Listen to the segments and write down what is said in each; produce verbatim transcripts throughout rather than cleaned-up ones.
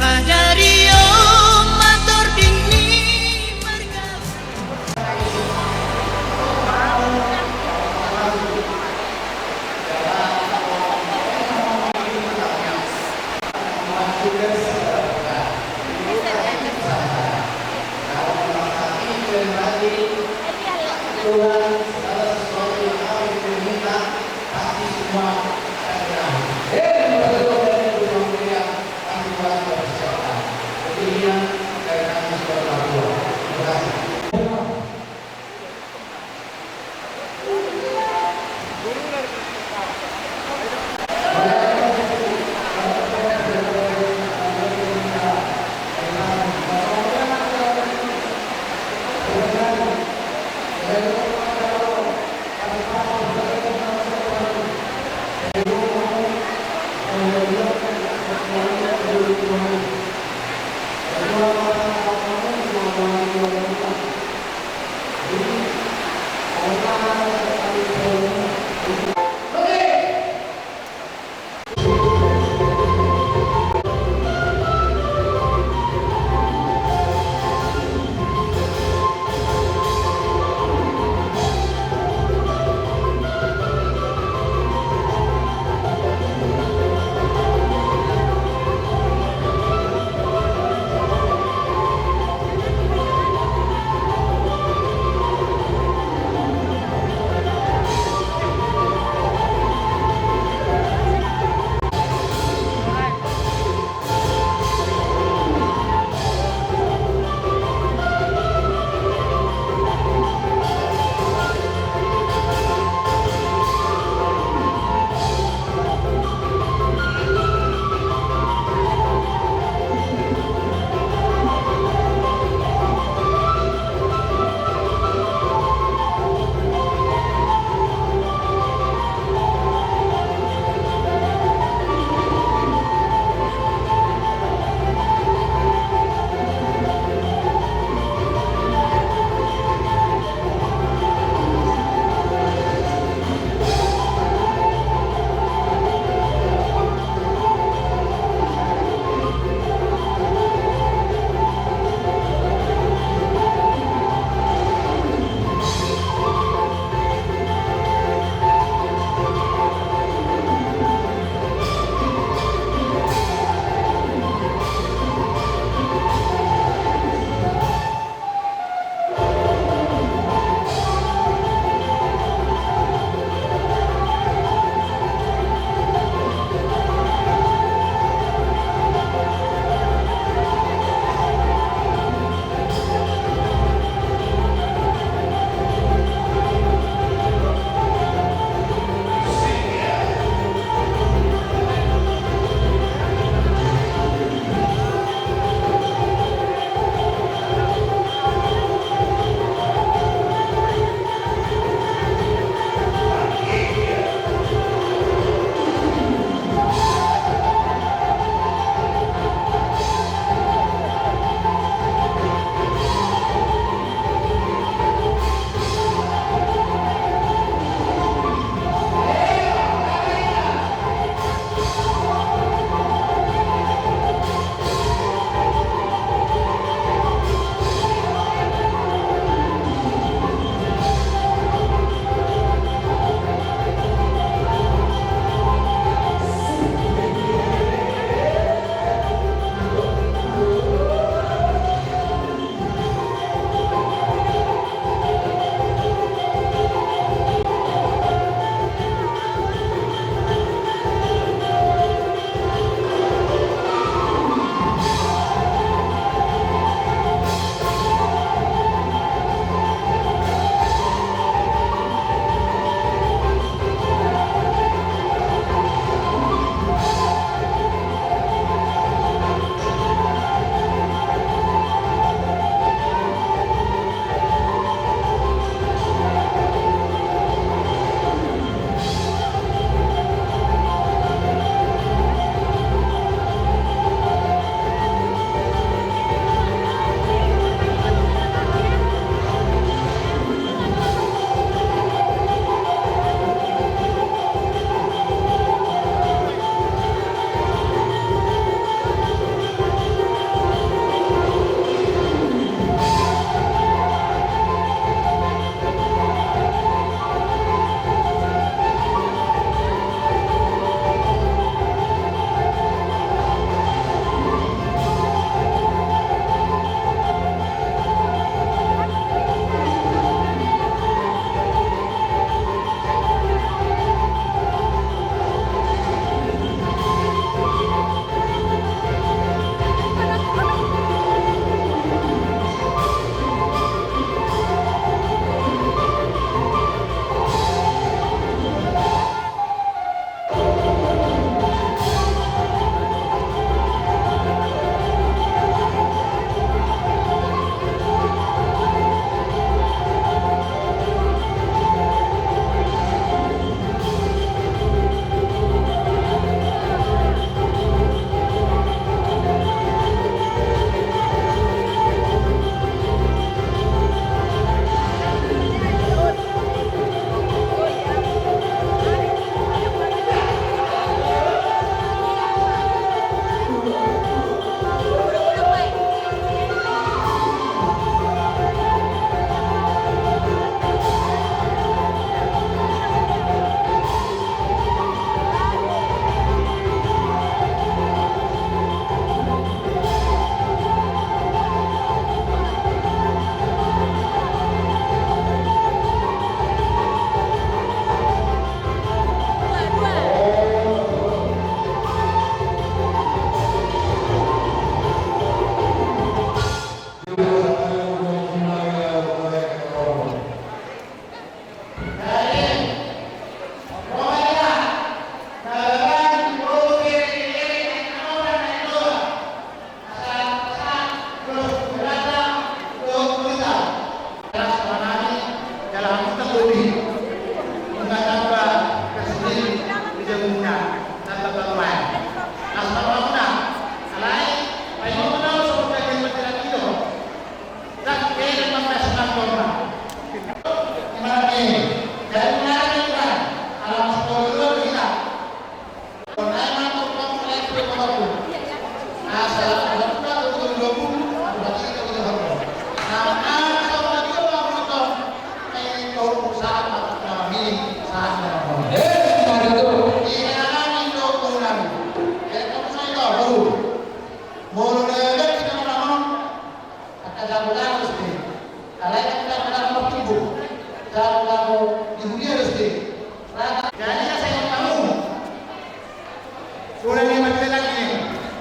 Sadari on ma tording ni marga. Tuhan, segala sesuatu yang kami perminta, pasti semua akan dipenuhi. Eh, betul, betul, betul, betul, ya. Pasti Tuhan sudah persiapkan. Jadi, ini yang dari kami sudah berdoa. Terima kasih.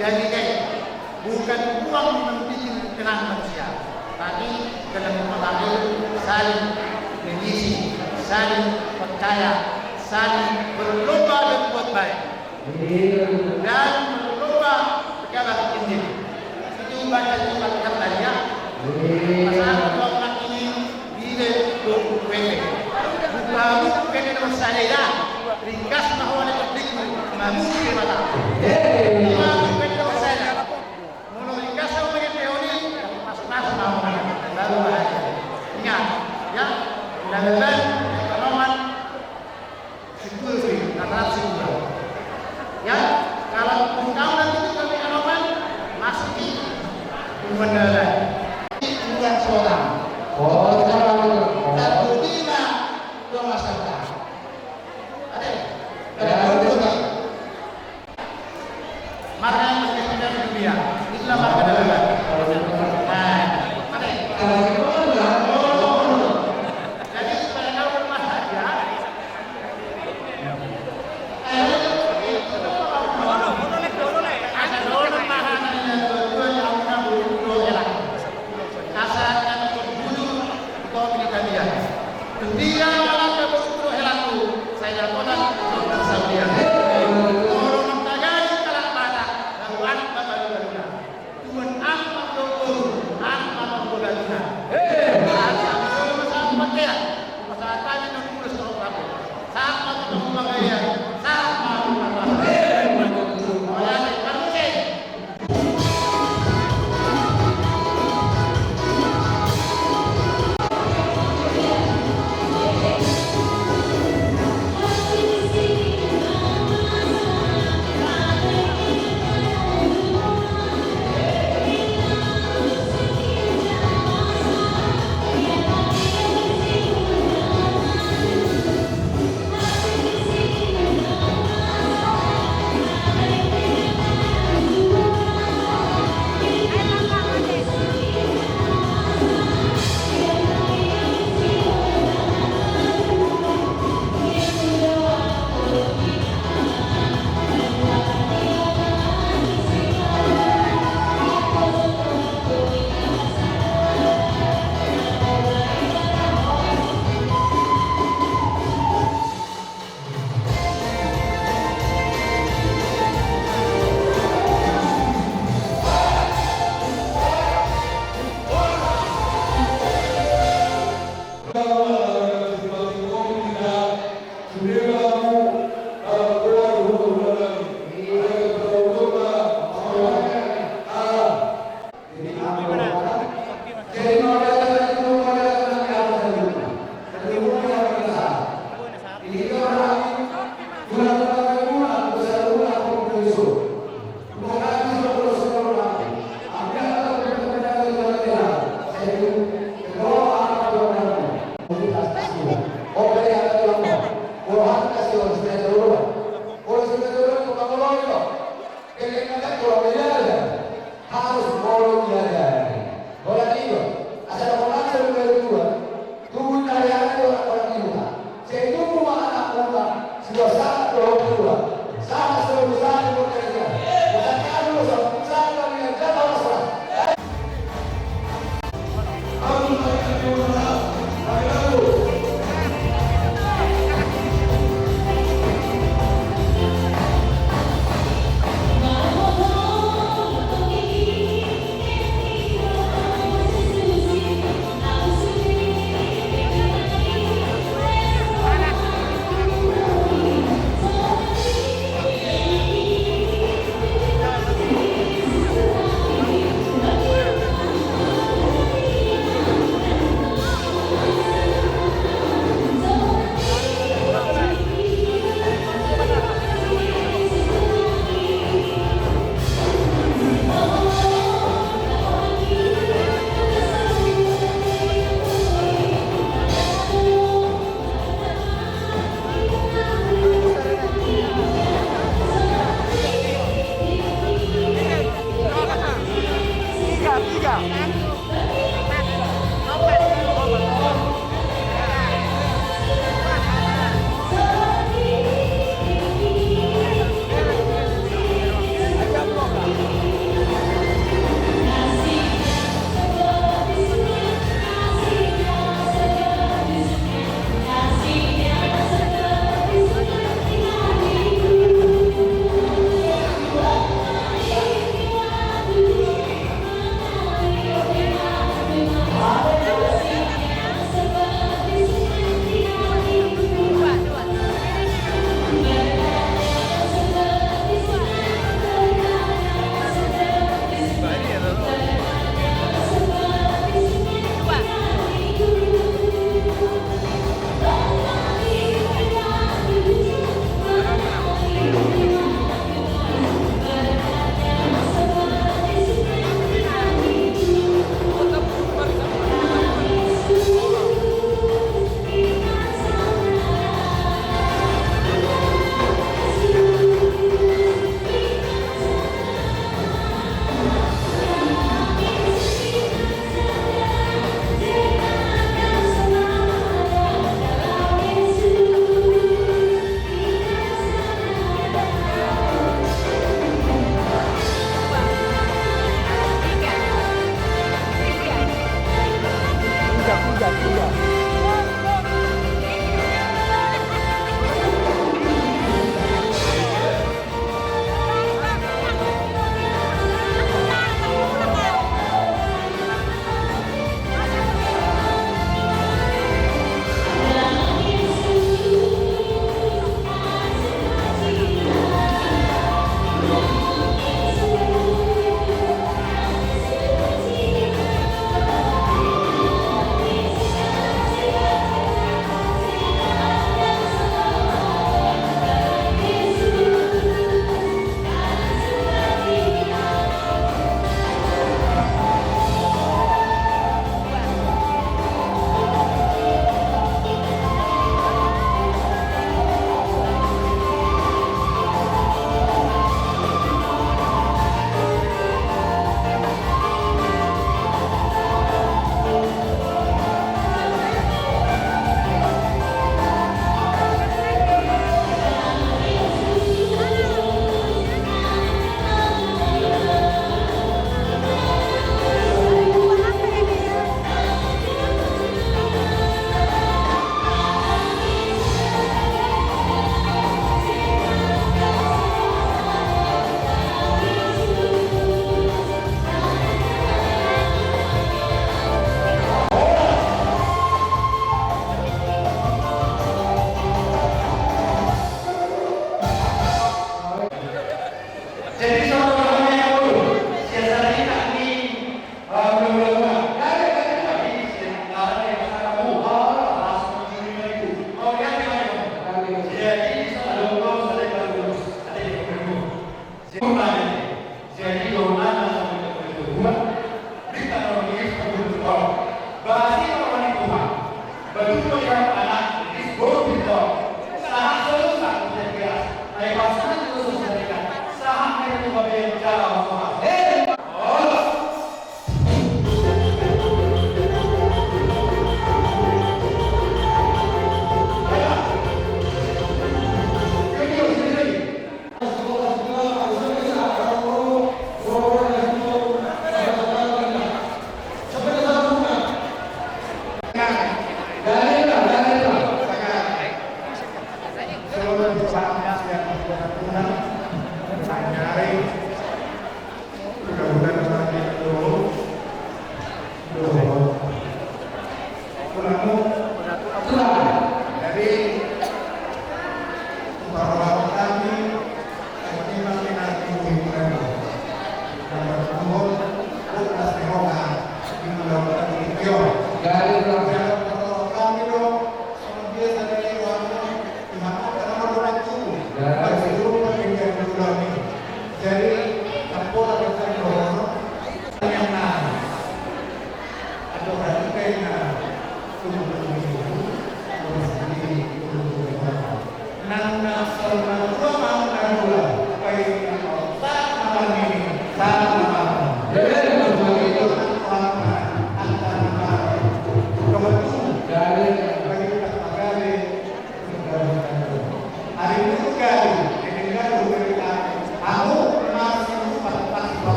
Jadi, eh, bukan uang membuat tenang manusia, tapi dalam rumah tangga itu saling mengisi, saling percaya, saling berlomba berbuat baik. Dan berlomba berjalan injil. Itu baca surat Al-Fatihah. Pasal orang ini di dua puluh P P. Buka buku P P nomor sada ya. Ringkas bahwa ada topik mamuk di mata. Lima buku P P nomor sada. Mau ringkas sama dengan teori, pas-pas mau. Baru bahaya. Ingat, ya. Dalam ekonomi Sikul sih, rata-rata sikul. Ya, kalau undang-undang itu kami anuan masuk di undang-undang. Undang seorang. Oh, sekarang. Satu lima dua masyarakat. Ada? Ada. Marga yang berkaitan dengan dunia. Itulah marga dalam. Nah, ada. Jadi supaya kau berbahagia, Tuhan, anak panggogoru, anak panggogoru. Hei! Saat kami selalu masalah pakean, masalah tadi dan mulus tolong kamu. Saat makan panggogoru, saat makan panggogoru. Hei! Oleh kamu, cek. Harus molo diajari. Holan i do, asa dohonon ni na dua, tubu ni ari-ari do holan i do. Sai tubu ma anakmuna, suda sahat dohot tua. Sahat suda sahat dohot tua. Sahat dohot tua.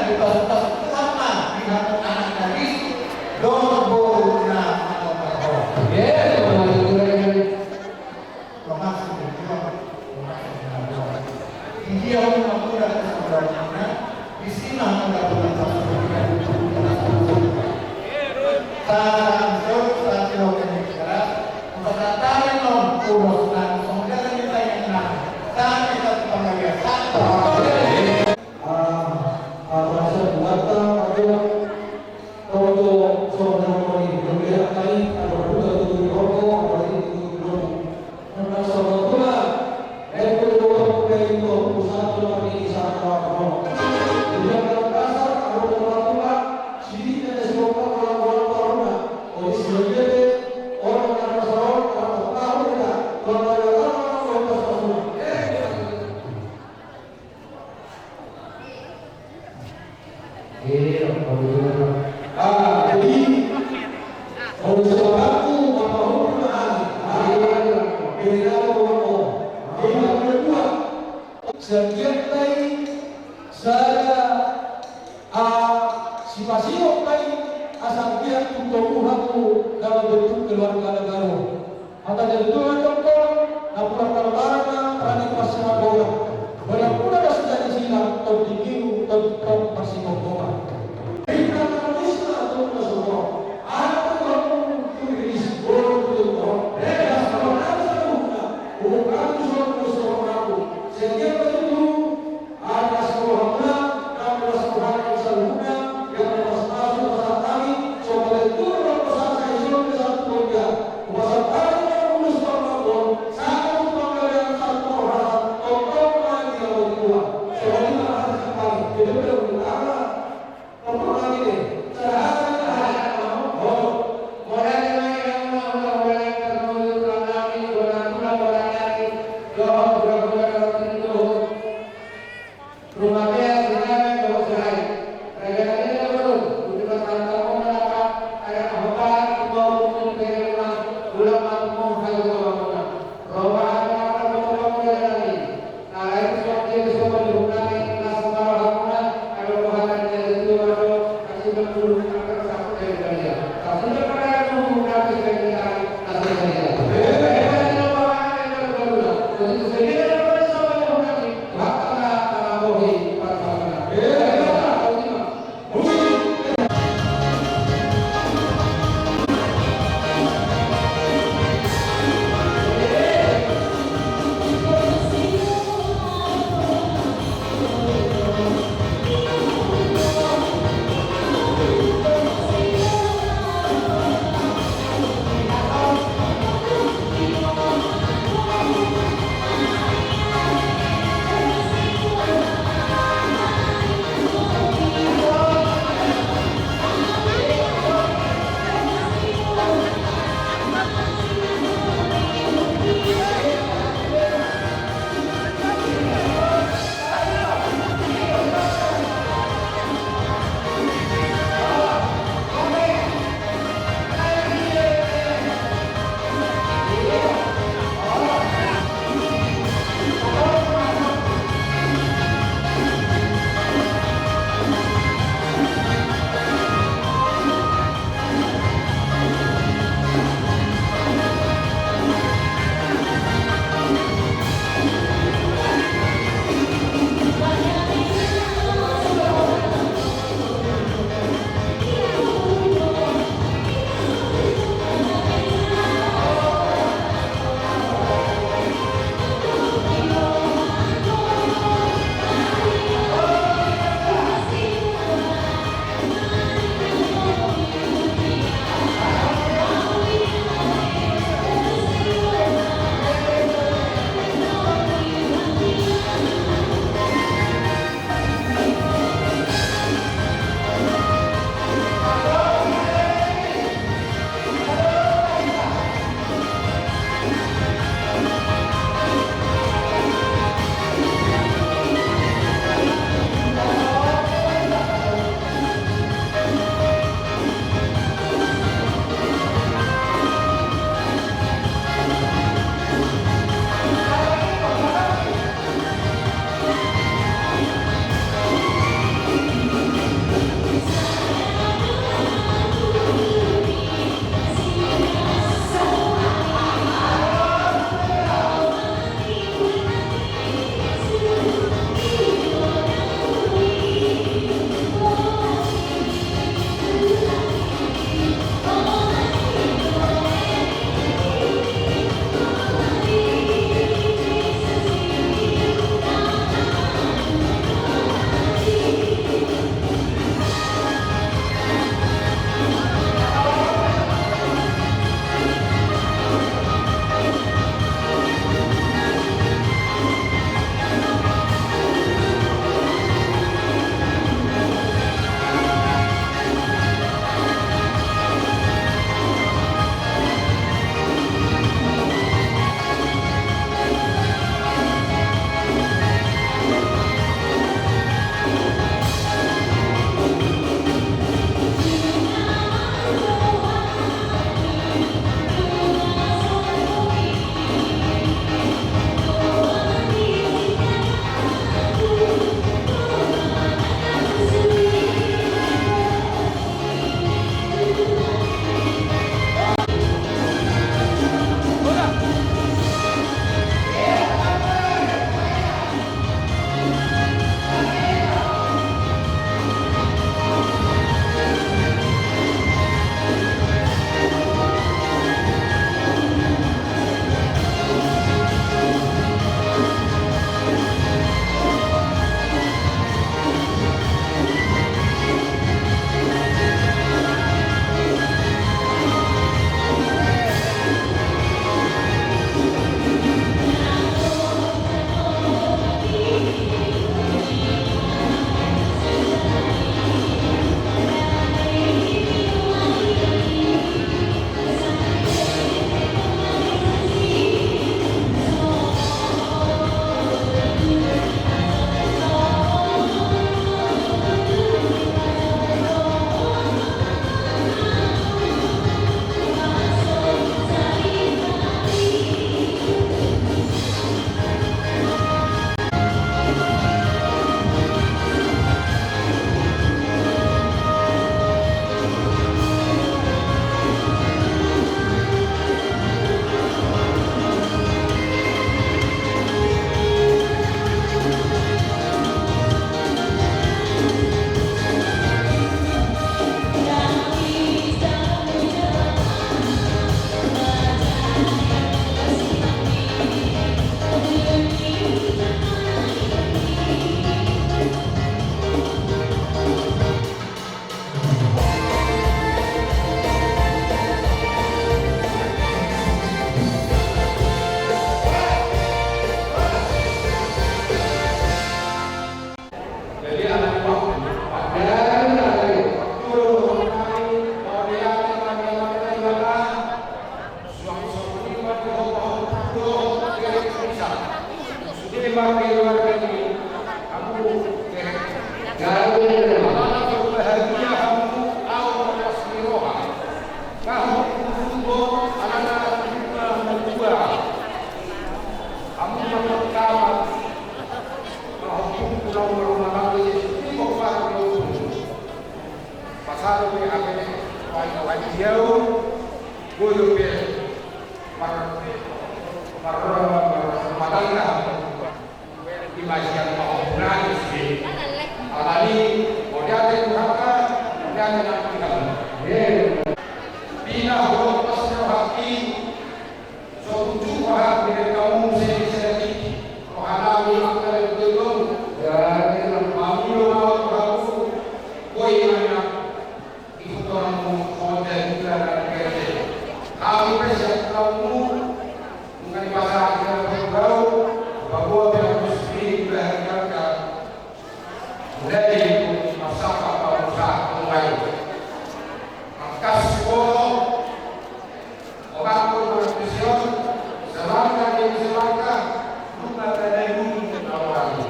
Pasu-pasu Tuhan ma di hamu anak na ris dohot boru na manobar ho. Iya, iya. Terima kasih, terima kasih. Di dia pun aku dah kesebelah sana, di sini aku dah bukan satu. Saat saat saat lo kena keras, empat tarik non, ulos nang, songgara kita yang nang, saat kita panggalia satu. Atas buatan, aduh. Tonggo songon na mangoni, mangoni hata i, anggo na buka tutu di ronggo, apalagi tutu di lomo. Nunga songon tulang, eko di bawah kuda itu, pusat tulang ini sangat rawat romo. Di jalan kasar, anggo na tulang, sini dan es bongkar, ulang-ulang paruna. Odi sian jete, orang na pasarol, orang tahu kita, tulang dari orang, orang tahu kita. Iya, kalau gitu. Ah, jadi, kalau sekolahku, apa hukum hal? Ah, iya, iya. Beda dong, iya, iya. Setiap kali saya, ah, si Pasio kali, asal dia untuk aku dalam bentuk keluarga na baru. Hata ni Tuhan, tongkol na pura tarbarna, rani pasina bola. Bola pura das dari sila, tong tinggiu, tong, tong pasina bola. Bintang manusia, tong na semua. Aku, aku, tulis, bola, tulis, bola. Das bola, das bola. Umum aku, semua, semua aku. Setiap itu, Atas rohamuna, atas roha ni saluhutna, yang lepas masuk pasahat nami, sobat itu, lepas asa isun ke satu keluarga. Pasahat nami, yang lulus pangkabon, satu panggabean, satu roha, tongtong lagi yang berjuang. Sobat itu, atas kami, jadi berjuang. Hamu, eh, alana berbahagia hamu, ahu na las ni roha. Ahu huhut alana berbahagia. Hamu na pertama, ahu huhut alana berbahagia. Pasal ni apa ni? Wajib jauh. Gue juga mar-, mar-, mar-, matangga. Ima sian pahompunami sude. Alani, mauliate tu Tuhanta, mauliate nang tu Tuhan. Pina hulepas rohangki, so unjuk rohangki di hamu muse di sada tingki. Rohanami angka na di tondong. Jadi, nang pamilo ma tu hamu, boi ma nian. Ihutonmu songon jaringan na di P R T. Hami pe sian hamu, nunga dipasahat hami tu ho, paboa pe hamu sude di bahen angka. Mulai tu marsapa pamusahat mulai. Angka sipolo, obat tu martusion, selangkah demi selangkah, nunga tadahuni na rohani.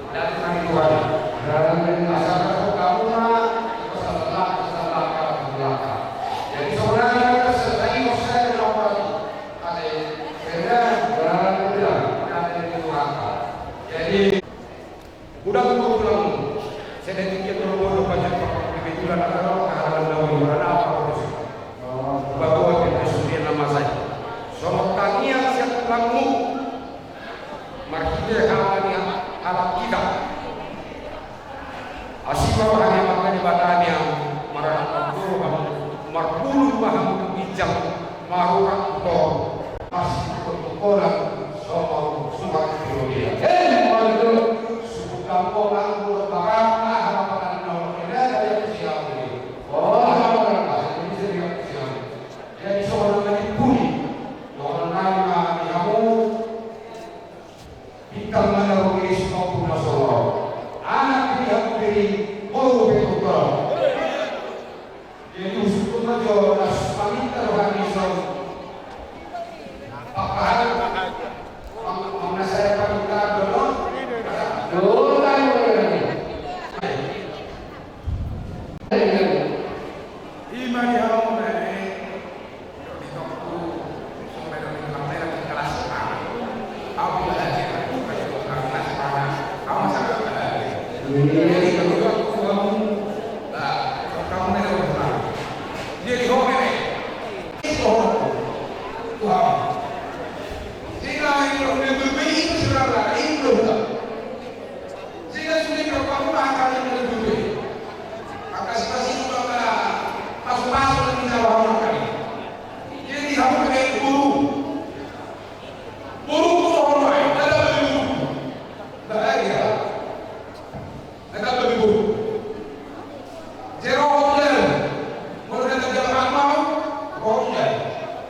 Dan kami Tuhan. Amin. Asa terbuka muna, asa terbuka, asa terbuka, asa terbuka. Jadi, saudara, saya mau saya lapor. Ada, ada, ada, ada di Tuhan. Jadi, udah aku pulang. Saya dari tiga puluh pojok pajak papak di Betulan, ada orang kehalangan daun, mana apa harus? Bahwa kita sudah nama saya. Songon tangiang sian tulangmu. Marhite hata ni halak hita. Asi ma roha ni Amanta Debata nian, maranak marboru hamu, marpulung ma hamu tu ginjang, marurat tu toru. Asi tu kolam, songon suhat Filodia. Eh, mauliate. Suhut hamu, hamu, bapak, aha, bapak, na olo, ina, dari aku siap ini. Oh, bapak, bapak, ini dari aku siap. Jadi, songon na dipuli. Songon na di hamu. Bintang na rumiris, ombun na solo. Anak ni hamu diri, boru pe tu toru. Jadi, usuk tu ma jo, las paminta rohani son. Papahan. Mang, mang na saya paminta dulu. Dulu, ayo, ayo, ayo. Ima di hamu na, eh. Sehingga sulit berpaku makan yang lebih. Maka sipasipa na pasu-pasu na minta wahana kami. Jadi, hamu pakai guru. Guru tu orang lain, ada bagi guru. Bahaya. Ada bagi guru. Jero hotel. Mau datang jam apa? Hotel.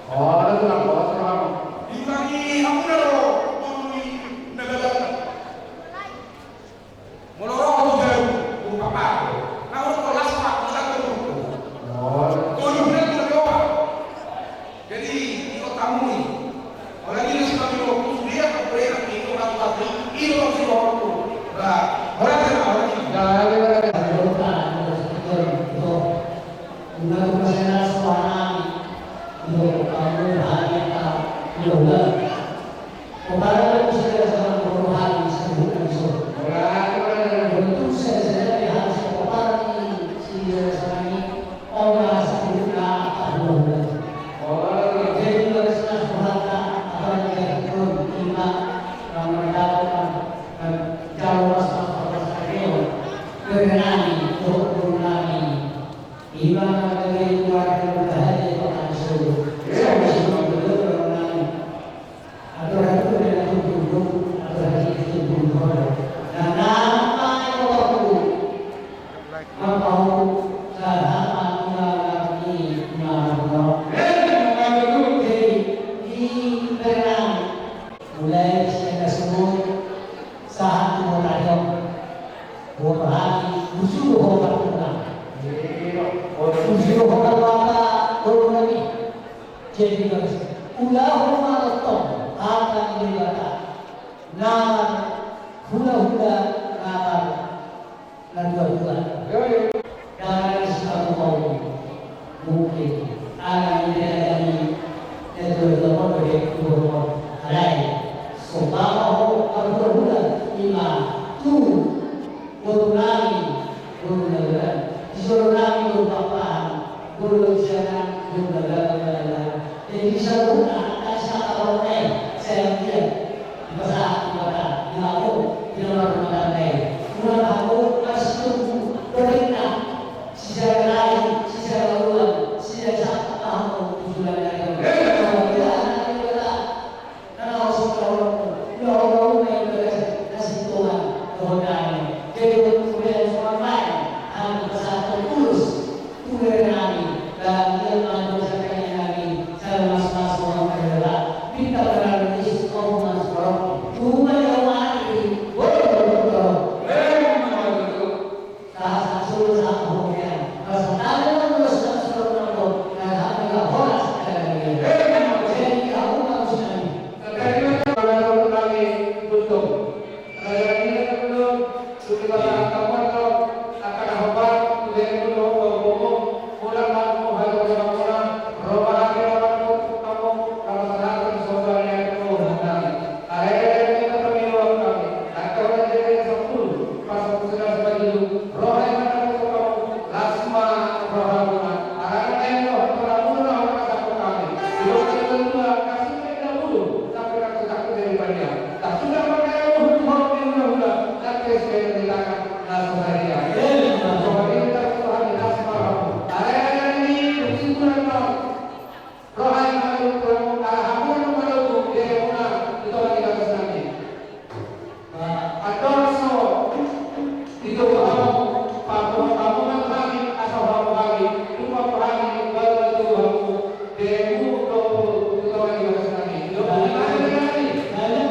Oh, ada tu, ada tu. Di mana hamu na ro guru ni na datang? Hulahula na marnatuatua. Dang sipatupaon mungkin ala ni denggan ni natuatua on dohot tubuan on. Alai so bahen ho marhulahula, ima tu boru nami, boru na legan, di jolo nami boru Pakpahan, boru Siangan, boru na legan, boru na legan. Jadi di saluhutna angka sangkap on, eh, saya lihat. Dipasahat Debata, dilapo, di nomor rumah tangga i. Unang hamu marsitumbu, dohot na, sisada lahi, sisada uluan, sisada sangkap hamu, tujuan dari Debata. Karena harus kita orang, ya Allah, yang berkasih, kasih Tuhan, dohot nami. Jadi, untuk kemudian semua main, hanya bersatu tulus. Tulang nami, bagian manusia kaya nami, saya mas-mas orang kerja, minta berani, ngomong mas orang, cuma yang mati, boleh, boleh. Saat suruh sama kemudian, pas tahu terus tak suruh nonton, dan alhamdulillah, horas, dan alhamdulillah. Jadi, aku harus nami. Tadi kan, kalau nami, betul. Raja Dila Gubernur, Suri Basa Angka Morto, Angka na Hombar, Tulen Gubernur, Gubernur, Mulan Mamu, Hayo Gubernur, Roma Hati Lawan, Kamu, Rama Seratus, Sombong Yang Tuhan Kami. Alai dari kita pemilu kami, angka orang jadi sepuluh, pas sudah sepuluh, roha yang ada untuk kamu, lasma roha muna. Alai yang roha muna, roha muna, roha muna, roha muna. Di bawah kita dua, kasih kita dulu, tapi aku takut dari banyak. Tak sudah pakai ruhut, mau di hulahula, tapi saya ceritakan, nah, susah dia. Jadi, Tuhan ini tak Tuhan, kita semua. Ada yang ini, kesimpulan, Bang. Roha yang malu, Tuhan, arah aku yang malu, dia yang muna, itu lagi bagus nanti. Nah, atorso, itu Tuhan, Pak, Tuhan, kamu kan kami, asal kamu kami, lupa kami, baru itu Tuhan, dia yang muna, itu lagi bagus nanti. Itu lagi bagus nanti. Amin.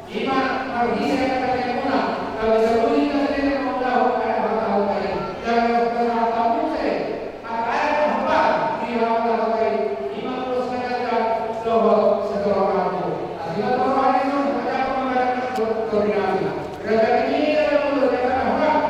Ima marhite hata ni Amanta, na marhite hata ni Amanta, na marhite hata ni Amanta, na marhite hata ni Amanta, ima tulos na ganjang dohot setoran ahu. Asi ma rohani, songon na manjalo mambahen dohot torinami. Raja ni, raja ni, raja ni, raja ni.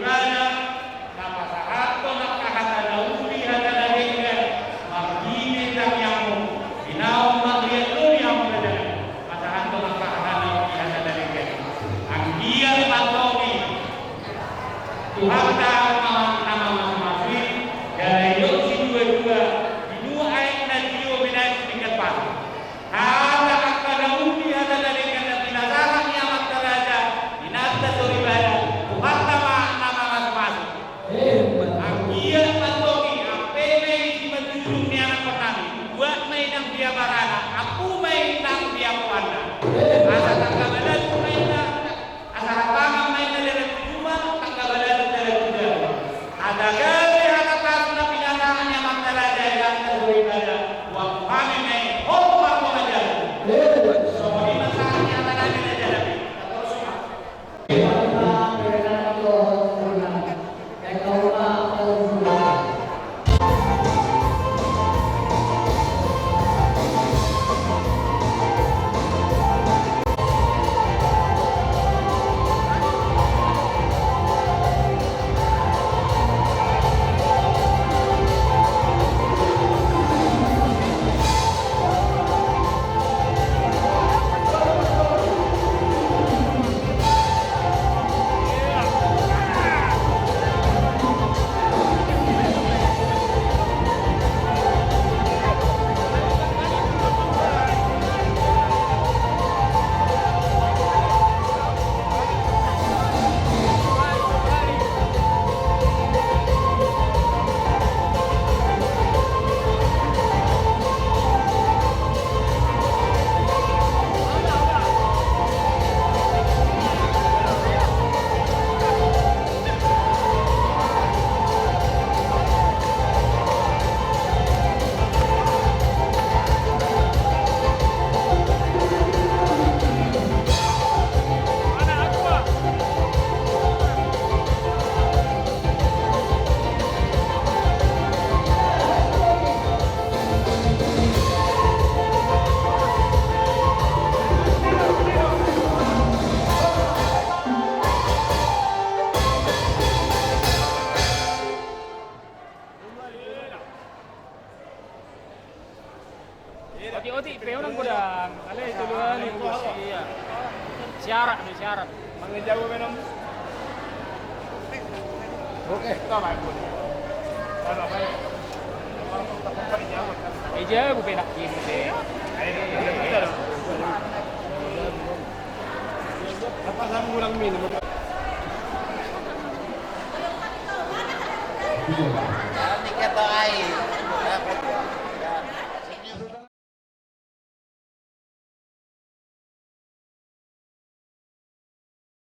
Na pasahathon angka hata na uli, hata na denggan, marhite tangiangmu, di naung marliat do di hamu raja nami, pasahathon angka hata na uli, hata na denggan. Anggiat ma antong i Tuhanta na mamasumasu i, jala didok siduadua, di dua aek na tio, binaen sitingkat pasu. Hata angka na uli, hata na denggan na pinasahat ni amanta raja, di inanta soripada, Tuhanta ma na mamasumasu. Anggiat ma antong i, ampe ma i simanjujung ni anakkon nami, buat ma i nang dia baranak, ampu ma i nang dia poanna. Asa tangga balatuk ma i nang Asa hapangan ma inna dalan tu juma, tangga balatuk dalan tu jala. Pe orang godang, ale itu dua ni. Iya. Syarat do, syarat. Mangejawa menang. Oke. Kita main bola. Kalau apa ya? Eja, gue penak gini. Ayo, kita dong. Apa sama ulang mini? Ini kata ai.